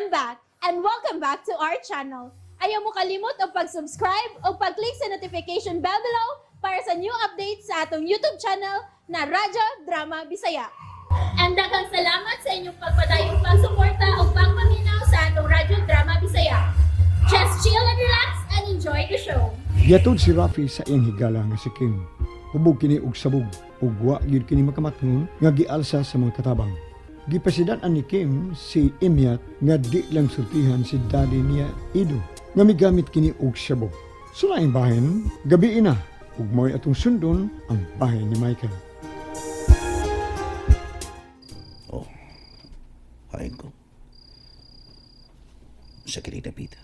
I'm back and welcome back to our channel. Ayaw mo kalimot og pag-subscribe o pag-click sa notification bell below para sa new updates sa atong YouTube channel na Radyo Drama Bisaya. And daghang salamat sa inyong pagpadayong pagsuporta o pagpaminaw sa atong Radyo Drama Bisaya. Just chill and relax and enjoy the show. Giatod si Rafi sa iyang higala nga si Kim. Hubog kini og sabog ug wa gyud kini makamatngon nga gialsa sa mga katabang. Gipasidan-an ni Kim si Imyat nga di lang sultihan si daddy niya Ido nga migamit kini og sabog. Sa laing bahin, gabi na ug mo'y atong sundon ang bahin ni Michael. Oh, hain ko. Sa kini David.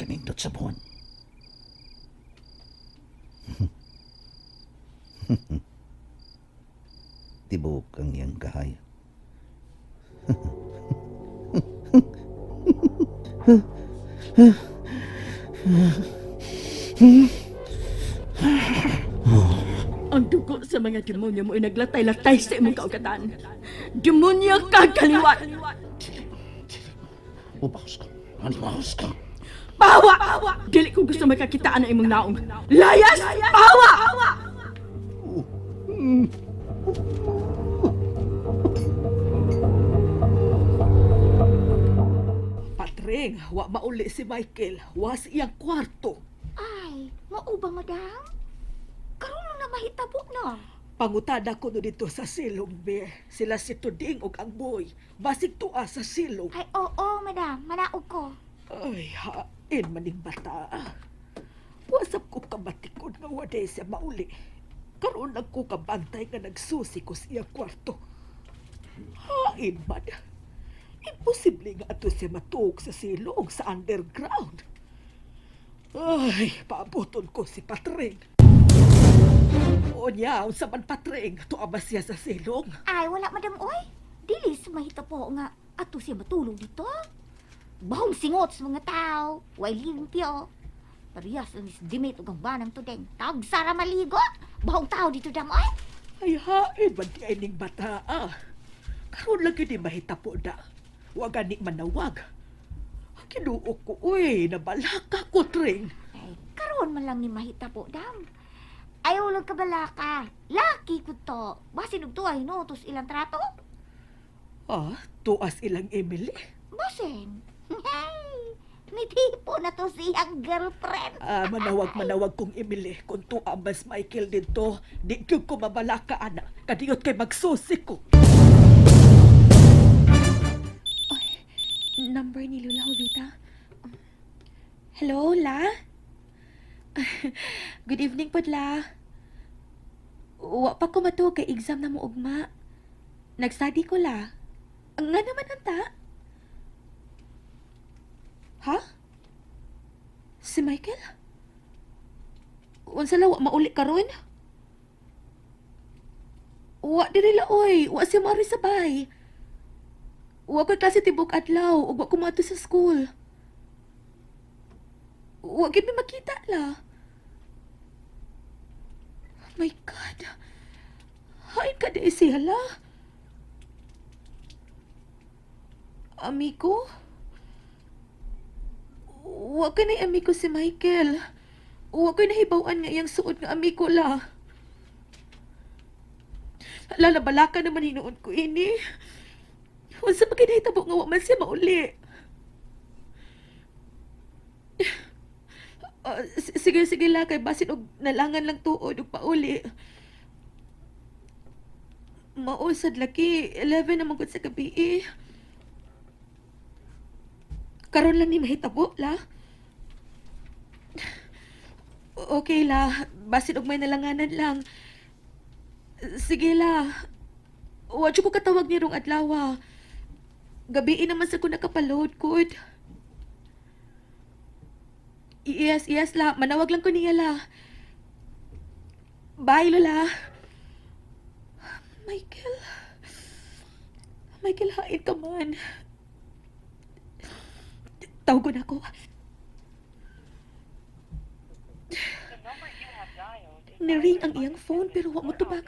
Kanindot sa buwan. Tibok ang iyang kahaya. Ang dugo sa mga demonyo mo ay naglatay-latay sa imong kaugatan. Demonyo ka kaliwat! Ubahos ko. Manibahos ko. Pawa! Dili ko gusto makakitaan ang imong naong. Layas! Pawa! Patring, wa mauli si Michael. Wa sa iyang kwarto. Ay, mao ba, madam? Karon na mahitabo na. Pangutada ko no dito sa silong, be. Sila si Tuding ug ang boy. Basig tuwa sa silong. Ay, oo, madam. Manaog ko. Ay, hain maning bata. Wasap ko kabatikon nga waday siya mauli. Karon lang ko kabantay nga nagsusi ko sa iyang kwarto. Hain man. Imposible nga ato siya matuog sa silong sa underground. Ay, paaboton ko si Patring. O niya, unsa man Patring, tuwa ba siya sa silong? Ay, wala, madam, oy. Dili sa mahitabo nga ato siya matulog dito. Bahong singot sa mga tao. Way limpyo. Parehas ang dimit ug ang banang tudeng. Tag sara maligo. Bahong tao dito, dam, oy. Ay, hain man di ay ning bata, ah. Karon lang gyud ni mahitapo da. Wa gani manawag. Kinuo ko, uy, nabalaka ko, Tring. Ay, karon man lang ni mahitabo, dam. Ayaw lang kabalaka. Laki ko to. Basin og tuwa hinutos ilang trato. Ah, tuas ilang Emily. Basin. Hey, nitipo na to siyang girlfriend. Ah, manawag manawag kong Emily. Kung tuwa mas Michael dito, di gyud ko mabalaka, ana. Kadiyot kay magsusi ko. Number ni Lola Jovita. Hello, La? Good evening pod, La. Wa pa ko matuog kay exam na mo ugma. Nagstudy ko, La. Nga naman anta? Ha? Si Michael? Unsa la wa mauli karon? Wa diri la oy, wa siya maari sa bay. Wa ko'y klase tibok adlaw ug wa ko moadto sa school. Wa gyud mi makita la. Oh my God. Hain ka di siya la. Amigo? Wa ka na amigo si Michael. Wa ko'y nahibaw-an nga iyang suod nga amigo la. Lala, balaka naman hinuon ko ini. Unsa pa kay nahitabo nga wa man siya mauli? Ah, sige sige la kay basin og nalangan lang tuod og pauli. Mao sad laki 11 na man gud sa gabi eh. Karon lang ni mahitabo la. Okay la, basin og may nalanganan lang. Sige la. Wa jud ko katawag ni rong adlaw. Gabi naman sa ko nakapaload kod. Iyas, iyas la. Manawag lang ko niya la. Bye, Lola. Michael. Michael, hain ka man. Tawagon ako. Niring ang iyang phone pero wa mo tubag.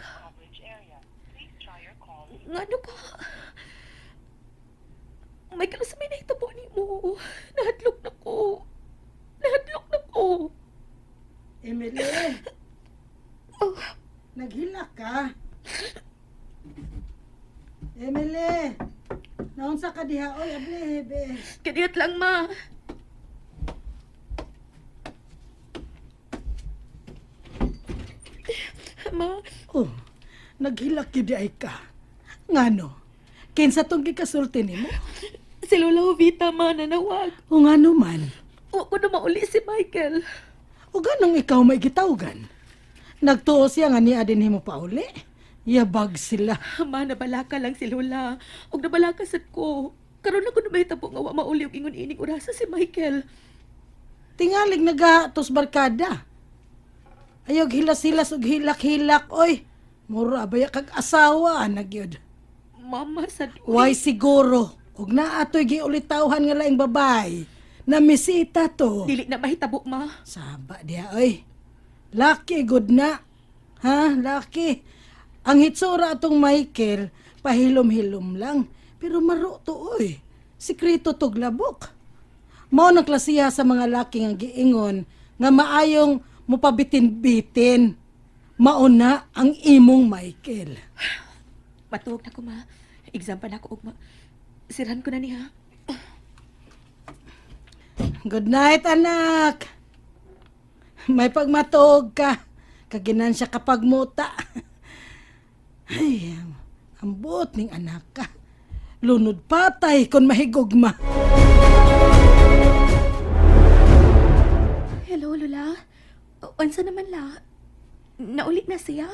Ngano ka? Unsa may nahitabo nimo? Nahadlok na ko. Nahadlok na ko. Emily! Naghilak ka? Emily! Naunsa ka diha? Oy, abli, be. Kadiyot lang, ma. Ma, Oh, naghilak gyud di ay ka. Ngano? Kinsa tong gikasulti nimo? si Lola Jovita, ma, nanawag. O ngano man? Wa ko na mauli si Michael. O ganong ikaw may gitawgan? Nagtuo siya nga niya din himo pauli. Yabag sila. Ma, nabalaka lang si Lola. Og nabalaka sad ko. Karon lang ko na mahitabo nga wa mauli og ingon ining orasa si Michael. Tingalig nagatos barkada. Ayog hilas-hilas og hilak-hilak oy. Mura baya kag asawa nagyod. Mama sad. Why siguro? Og naa to'y giulitawhan nga laing babay. Namisita to. Dili na mahitabo, ma. Saba diha oy. Lucky good na. Ha, lucky. Ang hitsura atong Michael, pahilom-hilom lang. Pero maro to oy. Sikreto tog labok. Mao nang klasiha sa mga laki nga giingon nga maayong mupabitin-bitin. Mauna ang imong Michael. Matuog na ko, ma. Exam pa na ako ugma. Sirhan ko na niya. Good night, anak. May pagmatuog ka. Kaginansya kapag muta. Ay, ang buot ning anak ka. Lunod patay kon mahigugma. Hello, Lola. Unsa naman la? Naulit na siya.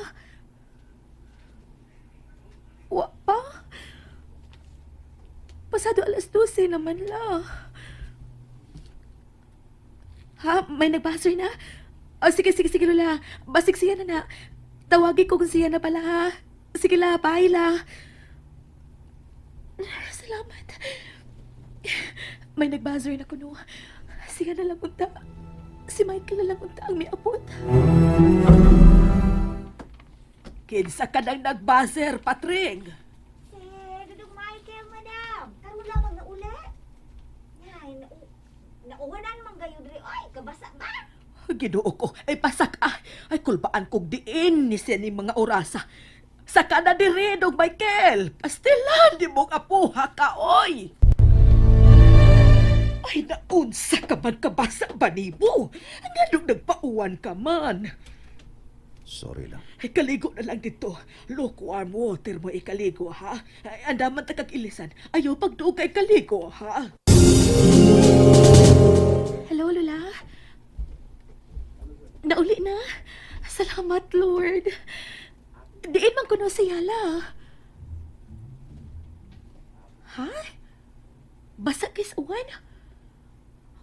Wa pa? Pasado alas 12 naman la. Ha? May nagbaser na? O, sige, sige, sige, Lola. Basig siya na na. Tawagin ko kung siya na pala, ha? Sige la, bye la. Salamat. May nag-buzzer na kuno. Siya na lang unta. Si Michael na lang unta ang miabot. Kinsa ka nang nag-buzzer, Patring? Si Dudong Michael, madam. Karon lamang na uli. Ay, nauwanan man gayo diri. Oy, kabasa ba? Ginoo ko, ay pasak ah. Ay kulbaan kog diin ni siya ni mga orasa. Saka na diri, Dog Michael. Pastilan di mong apuha ka, oy. Ay, naunsa ka man kabasa ba nimo? Nganong nagpauwan ka man? Sorry lang. Ay, kaligo na lang dito. Lukewarm water mo ikaligo, ha? Ay, andaman ta kag ilisan. Ayaw pagduog kay kaligo, ha? Hello, Lola. Nauli na. Salamat, Lord. Diin man kuno siya la. Ha? Basa kay sa uwan?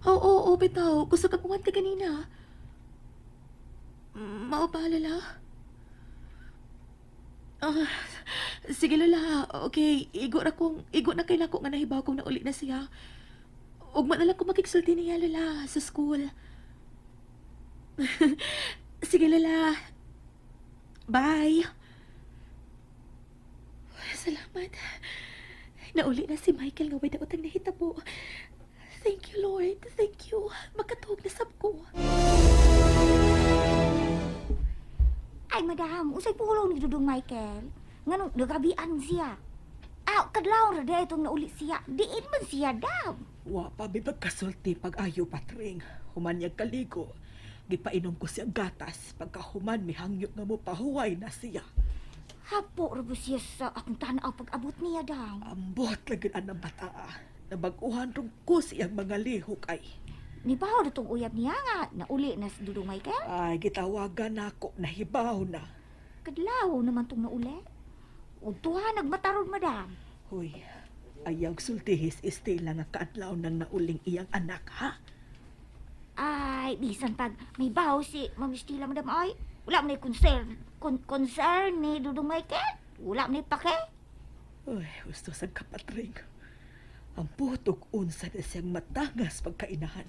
Oo, oo, oo, bitaw. Gusto kag uwan ka ganina. Mao pa, Lola? Ah, sige, Lola. Okay, igo ra kong, igo na kay nako nga nahibaw kong nauli na siya. Ugma na lang ko makigsulti niya, Lola, sa school. Sige, Lola. Bye. Salamat. Nauli na si Michael nga way daotang nahitabo. Thank you, Lord. Thank you. Makatuog na sab ko. Ay, madam, usay pulong ni Dudong Michael. Nganong nagabian siya. Ah, kadlaw ra di itong nauli siya. Diin man siya dam. Wa pa may pagkasulti pag ayo patring. Human niya kaligo. Gipainom ko siya gatas. Pagkahuman mihangyo nga mo pahuway na siya. Hapo ra ba siya sa akong tanaw pag-abot niya dam. Ambot lagi ang bata. Nabaguhan rong ko siyang mga lihok ay. Nibaw na tong uyab niya nga nauli na si Dudong Michael. Ay, gitawagan nako nahibaw na. Kadlaw naman tong nauli. Udtuha nagmataron madam. Hoy, ayaw sultihis Estela nga kaadlaw nang nauling iyang anak ha. Ay, bisan pag may baw si Ma'am Estela madam ay. Wala man concern, concern ni Dudong Michael. Wala man pake. Uy, gusto sa kapatring. Ang putok unsa na siyang matangas pagkainahan.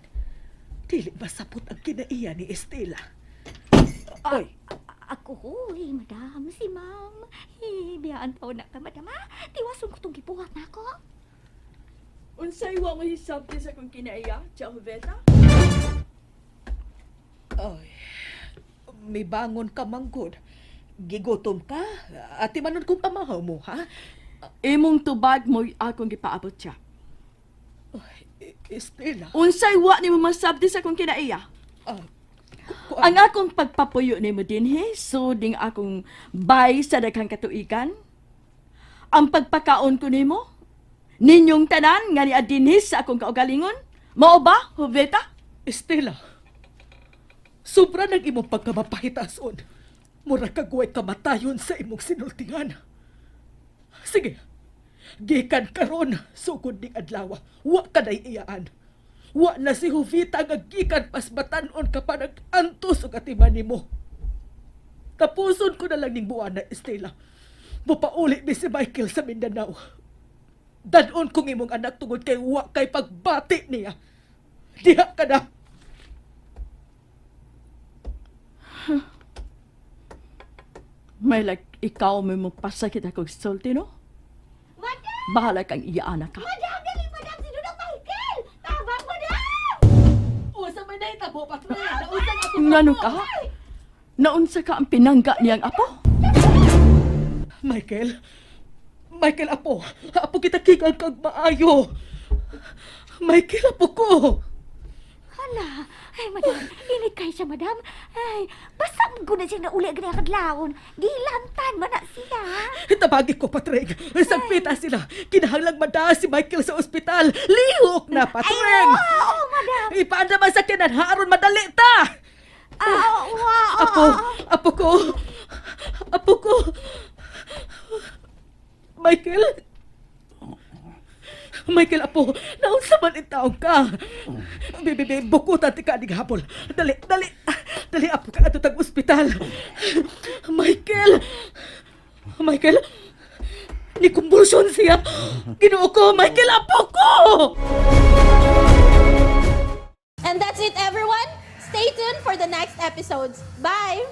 Dili masapot ang kinaiya ni Estela. Oy, Ako, huy, madam, si ma'am. Hey, biyaan pa na ka, madam, ha? Tiwason ko tong gibuhat na ako. Unsay wa mo hisabti sa akong kinaiya, Tia Joveta? Ay, may bangon ka manggod. Gigutom ka? Ati manon kong pamahaw mo, ha? Imong tubag mo akong gipaabot siya. Ay, Estela. Unsay wa nimo masabti sa akong kinaiya? Ah, Ang akong pagpapuyo nimo dinhi, so ding akong bay sa daghang katuigan. Ang pagpakaon ko nimo, ninyong tanan nga niya dinhi sa akong kaugalingon. Mao ba, Joveta? Estela, sobra ng imong pagkamapahitason. Mura kag way kamatayon sa imong sinultingan. Sige, gikan karon sugod ning adlaw, wa ka nay iyaan. Wa na si Jovita nga gikan pasbatan-on ka pa nag-antos og atiman nimo. Tapuson ko na lang ning buwana, Estela. Mupauli mi si Michael sa Mindanao. Dadon kong imong anak tungod kay wa kay pagbati niya. Diha ka na. May like ikaw may mapasakit akong sulti, no? Madam! Bahala kang iyaana ka. Madam, dali, madam! Si Dudong Michael! Tabang, madam! Usa may nahitabo, patre. Nausang ako. Ngano ka? Naunsa ka ang pinangga niyang apo? Michael. Michael, apo. Apo kita kigang kag maayo. Michael, apo ko. Hala! Ay, madam, init kayo siya, madam. Ay, basta ko na siya nauli gani ang kadlawon. Gilantan man na siya. Tabagi ko, Patreng. Sagpita sila. Kinahanglang madaa si Michael sa ospital. Lihok na, Patreng. Ay, oo, madam. Ipaanda man sa kinan, ha? Aron madali ta. Ah, oo, oo, Apo, apo ko. Apo ko. Michael. Michael, apo, naunsa man taong ka. Bebe, bebe, bukutan ti ka ning hapol. Dali, dali. Dali, apo ka ato tag ospital. Michael. Michael. Ni kumbulsyon siya. Ginoo ko, Michael, apo ko! And that's it, everyone. Stay tuned for the next episodes. Bye!